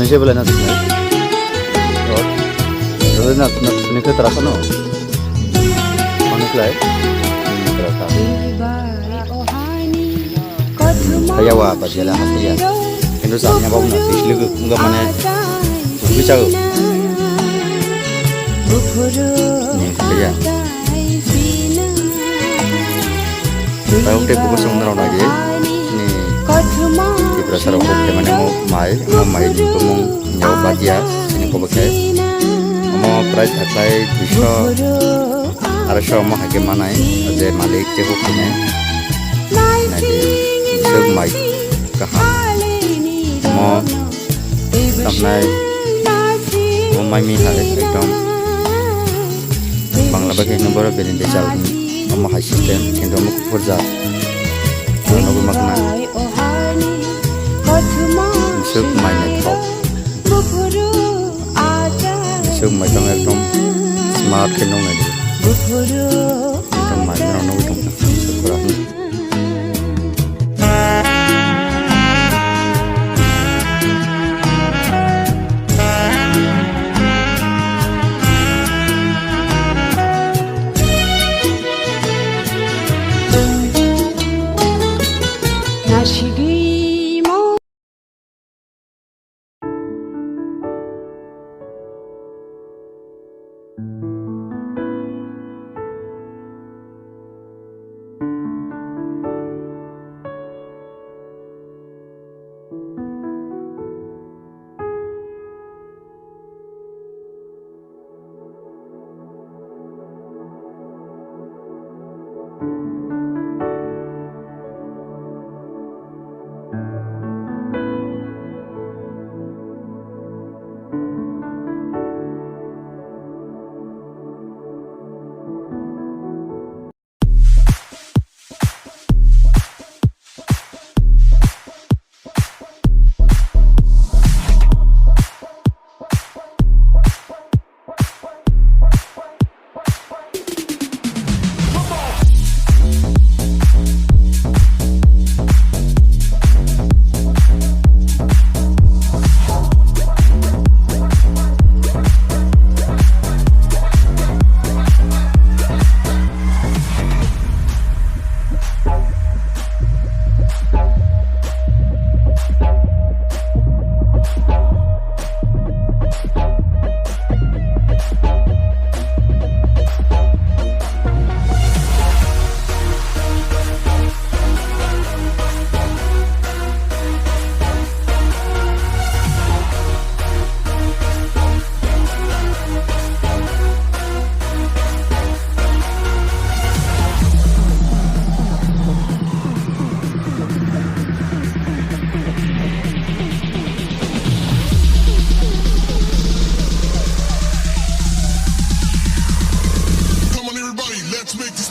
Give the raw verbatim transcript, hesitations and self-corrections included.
Jebela na thunai. Rode na thunai khe tara khano. Ani khlai. Tara kha. Haya wa ba jela hasiya. Kendo sa nya babu na bislu ga mane. Bicha. Ni khlaiya. Tei tei buko song nang nagi ni Tiprasa rok kok khe mane mo mai, mo mai ni bumung hwnjao Badia, chini kobo khe. Omo prai thaklai duiso, aroiso omo hai khe manai, je malik je kok khe nai. Nai di, bisok mai kaham. Omo Tamnai, o mai mi hai ekdom Bangla bai khe borok bini de chal, omo hai system, kintu omo kuphur jat. Nogo makna. Bisuk mai nai thok. Bisuk mai tong ekdom smart khe nong nai. Ekdom mai nong nong tong. Bisuk pura. Come on, everybody, let's make this